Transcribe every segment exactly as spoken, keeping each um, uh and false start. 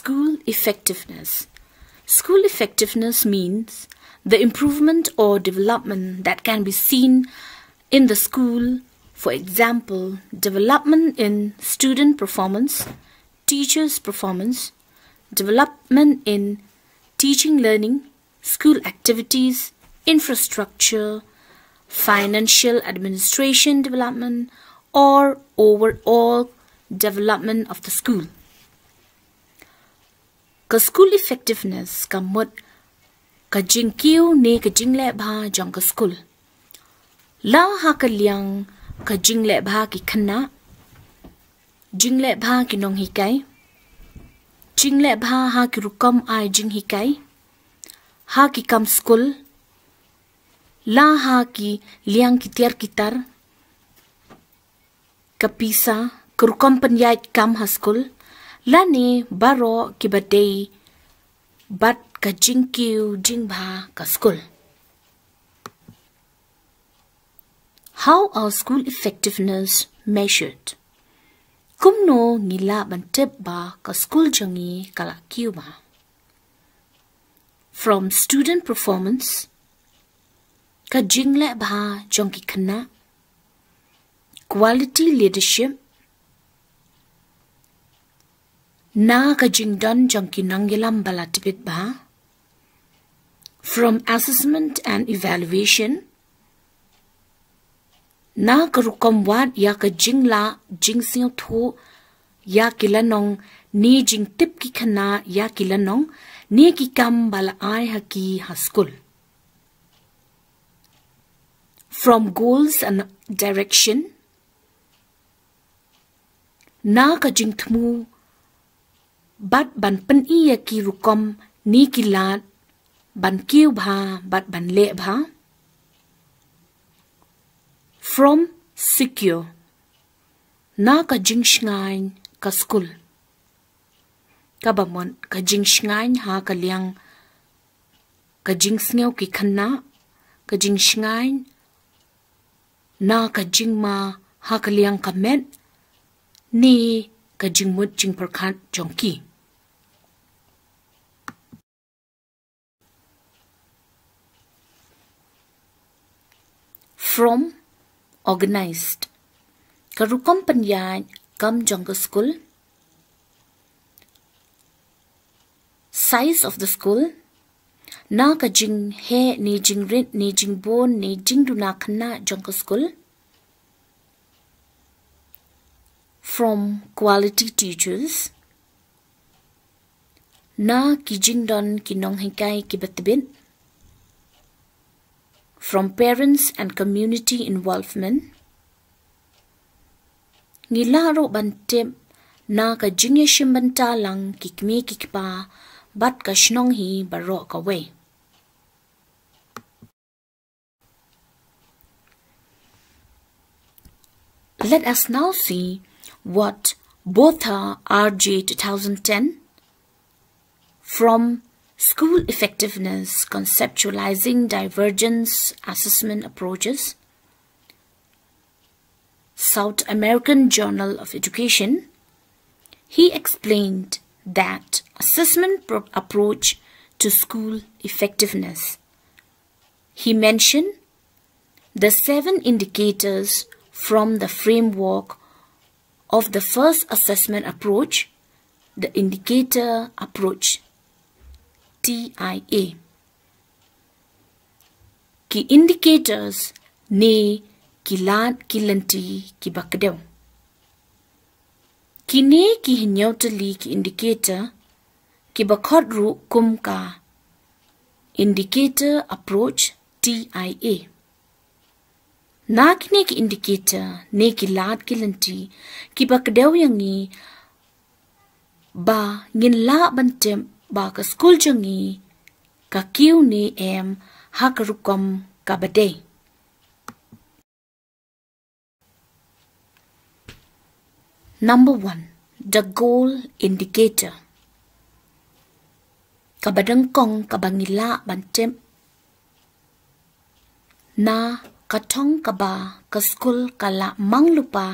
School effectiveness. School effectiveness means the improvement or development that can be seen in the school. For example, development in student performance, teachers' performance, development in teaching learning, school activities, infrastructure, financial administration development, or overall development of the school. Ka school effectiveness ka mut ka jingkiew ne ka jingleh bha jong ka skul. La ha ka liang ka jingleh bha ki khynnah, jingleh bha ki nonghikai, jingleh bha ha ki rukom ai jinghikai, ha ki kam skul, la ha ki liang ki tiar ki tar, ka pisa, ka rukom pynïaid kam ha skul, lane baroh kiba dei bad ka jingkiew jingbha ka skul. How are school effectiveness measured? Kumno ngi lah ban tip ba ka skul jong ngi ka la kiew bha? From student performance, ka jingleh bha jong ki khynnah, quality leadership, na ka jingdon jong ki nongïalam ba la tbit bha. From assessment and evaluation, na ka rukom wad ïa ka jinglah jingsngewthuh ïa ki lynnong ne jingtip ki khynnah ïa ki lynnong ne ki kam ba la ai ha ki ha skul. From goals and direction, na ka jingthmu bad ban pyni ïa ki rukom ne ki lad ban kiew bha bad ban leh bha. From secure, na ka jingshngaiñ ka skul, kaba mut ka jingshngaiñ ha ka liang ka jingsngew ki khynnah, ka jingshngaiñ na ka jingma ha ka liang ka met ne ka jingmut jingpyrkhat jong ki. From organized, ka rukom pynïaid kam jong ka skul. Size of the school, na ka jingheh ne jingrit ne jingbun ne jingduna khynnah jong ka skul. From quality teachers, na ki jingdon ki nonghikai kiba tbit. From parents and community involvement, ngi lah ruh ban tip na ka jingïashim bynta lang ki kmie ki kpa bad ka shnong hi baroh kawei. Let us now see what Botha R J two thousand ten, From School Effectiveness, Conceptualizing Divergence Assessment Approaches, South American Journal of Education, he explained that assessment pro-, approach to school effectiveness. He mentioned the seven indicators from the framework of the first assessment approach, the indicator approach, T I A. Ki indicators ne ki lad ki lynti kiba kdew. Kine ki hynñiew tylli ki indicator kiba khot ruh kum ka indicator approach, T I A. Na kine ki indicator ne ki lad ki lynti kiba kdew ïa ngi ba ngin lah ban tip ba ka skul jong ngi ka kiew ne em ha ka rukom kaba dei. Number one, the goal indicator. Kaba nyngkong kaba ngi lah ban tip na ka thong kaba ka skul ka la mang lypa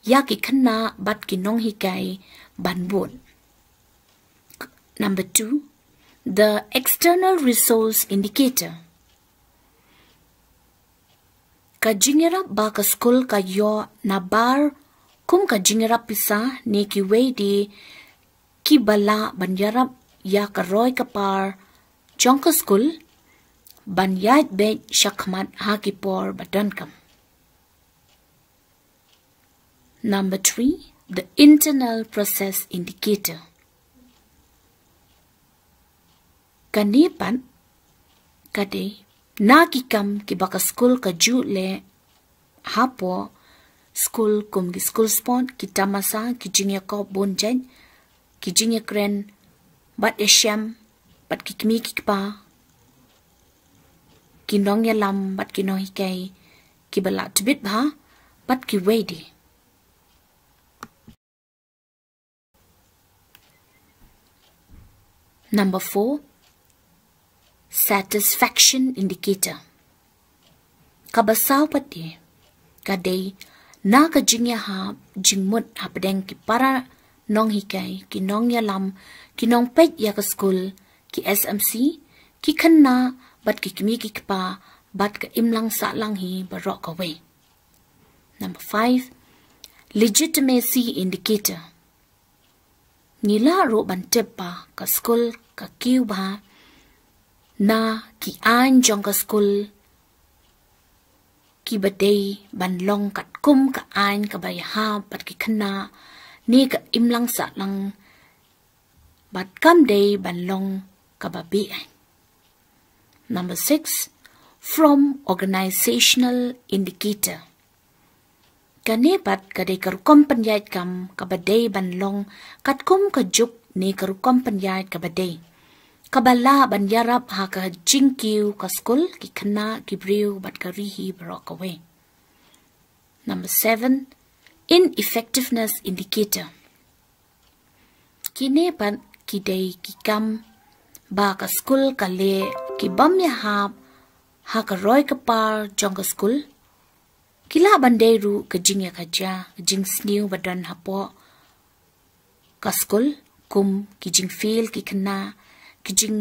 ïa ki khynnah bad ki nonghikai ban bud. Number two, the external resource indicator. Ka jingïarap ba ka skul ka ïoh nabar kum ka jingïarap pisa ne kiwei de kiba lah ban ïarap ïa ka roi ka par jong ka skul ban ïaid beit shakhmat ha ki por ba donkam. Number three, the internal process indicator. Kane pat ka dei na ki kam kiba ka skul ka ju leh hapoh skul, kum ki skul sport, ki tamasa, ki jingïakop bun jait, ki jingïakren bad ïashem bad ki kmie ki kpa, ki nongïalam bad ki nonghikai kiba la tbit bha bad kiwei de. Number four, satisfaction indicator. Kaba saw pat de ka dei na ka jingïahap jingmut hapdeng ki para nonghikai, ki nongïalam, ki nongpeit ïa ka skul, ki S M C, ki khynnah bad ki kmie ki kpa bad ka imlang sahlang hi baroh kawei. Number five, legitimacy indicator. Ngi lah ruh ban tip ba ka skul ka kiew bha na ki aiñ jong ka skul kiba dei ban long katkum ka aiñ kaba ïahap bad ki khynnah ne ka imlang sahlang bad kam dei ban long kaba beh. Number six, from organizational indicator. Kane pat ka dei ka rukom pynïaid kam kaba dei ban long katkum ka juk ne ka rukom pynïaid kaba dei, kaba lah ban ïarap ha ka jingkiew ka skul, ki khynnah, ki briew bad ka ri hi baroh kawei. Number seven, ineffectiveness indicator. Kine pat ki dei ki kam ba ka skul ka leh ki bym ïahap ha ka roi ka par jong ka skul. Ki lah ban dei ruh ka jingïakajia, ka jingsniew ba don hapoh ka skul, kum ki jingfail ki khynnah, ki jing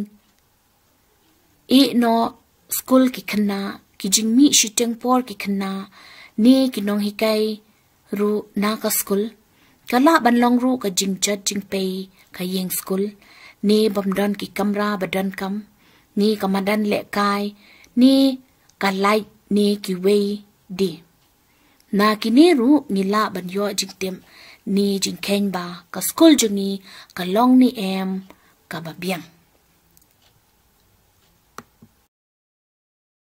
ïeh noh skul ki khynnah, ki jingmih shiteng por ki khynnah ne ki nonghikai ruh na ka skul. Ka lah ban long ruh ka jingjot jingpei ka ïing skul ne bym don ki kamra ba donkam ne ka madan lehkai ne ka lait ne kiwei de. Na kine ruh ngi lah ban ïoh jingtip ne jingkheiñ ba ka skul jong ngi ka long ne em kaba biang.